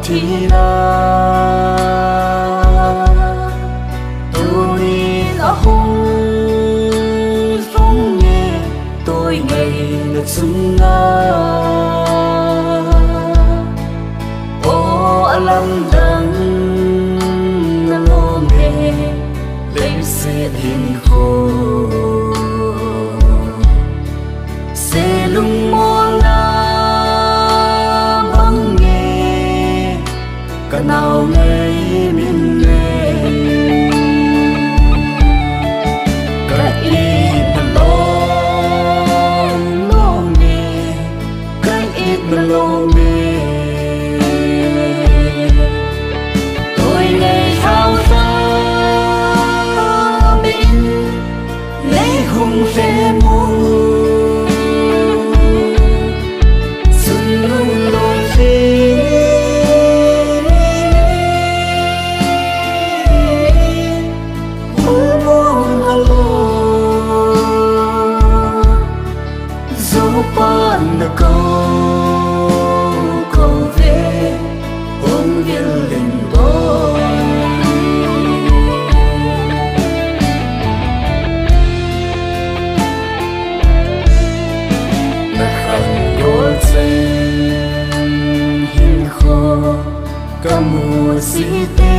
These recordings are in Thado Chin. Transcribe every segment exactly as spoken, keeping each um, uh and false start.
Tina, tunin ahung lhung e, toi ngaina chunga. O alamdang na lom e, leiset hinkho. Se lungmonna bang e, ka nau ngei min e. Ka itna lom lom e, ka itna lom e. Toi ngei hao ta min, nei hung ve mo. Sun lung loi ve, hul mong a lo. Zo pan na ko, ko ve, hung vil in boi. Na khan gol chen hinkho ka mu si te.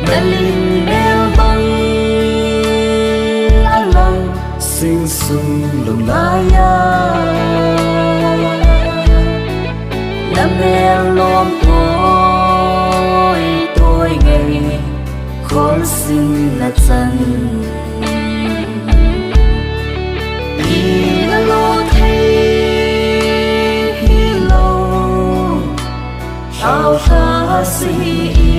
Na ling mel bang a lang sing sung lum lai a. Na mel lom toi toi ngei khol sing na chan. Ina lo thei hi lo, hao ha si hi.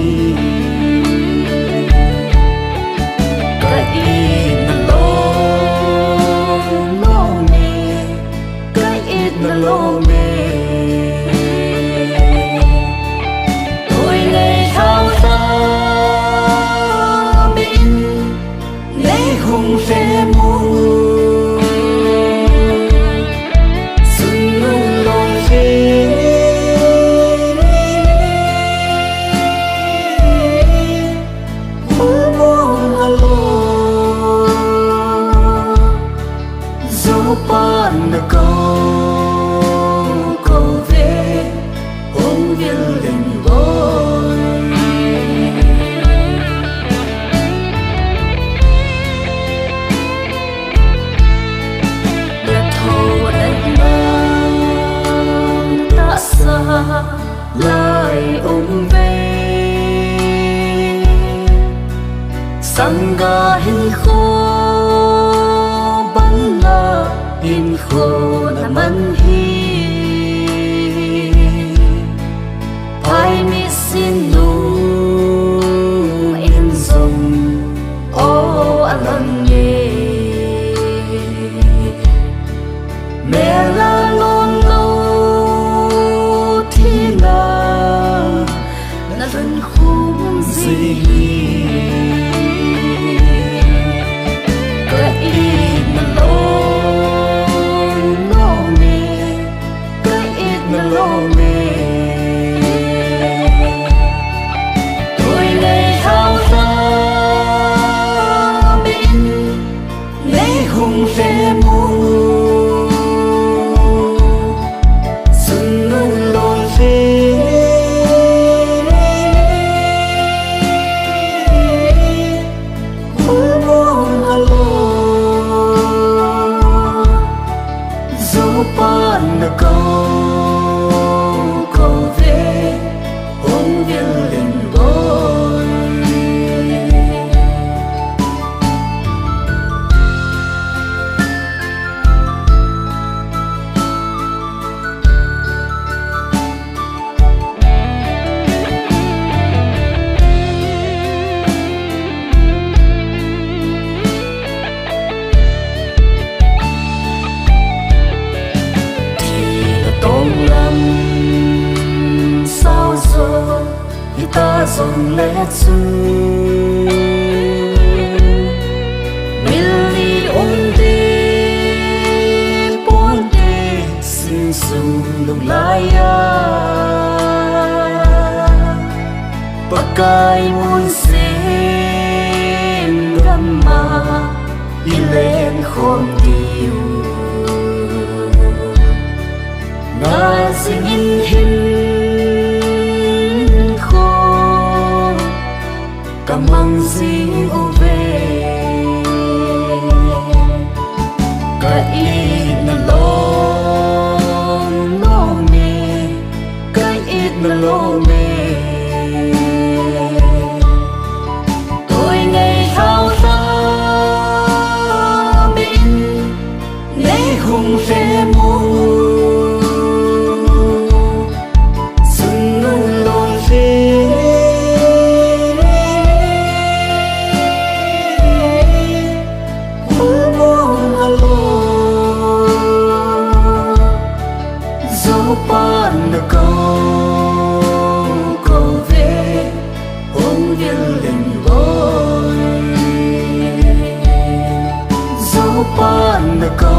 Ka itna lom lom e, ka itna lom e. Toi ngei hao ta min, nei hung ve mo. Sun lung loi ve, hul mong a lo. Zo pan na ko, ko ve, hung vil in boi. Na tho na mang ta sa lai um ve. Sangga hinkho bang na hinkho na man hi. Phai mi sin nung in zong o a lang e. Mel a lom lo thina na lun khum zi hi. Ka itna lom lom e, ka itna lom e. Toi ngei hao ta min, nei hung ve mo. Sun lung loi ve, hul mong a lo. Zo pan na ko, ko ve, hung vil in boi. Thina tong lam sao zo hita zong le chun, mil ni um te pon te sing sung Lunglai a Pakai mun sem gam'a i leng khom diu. Nga singin hin kho ka mang jing uve. Ka itna lom lom e, ka itna lom e. Toi ngei hao hao min nei hung lhem u. Sun nung lom lhe hung mong a lo. Zopan na ko ko ve hung vil ling loi. Zopan na ko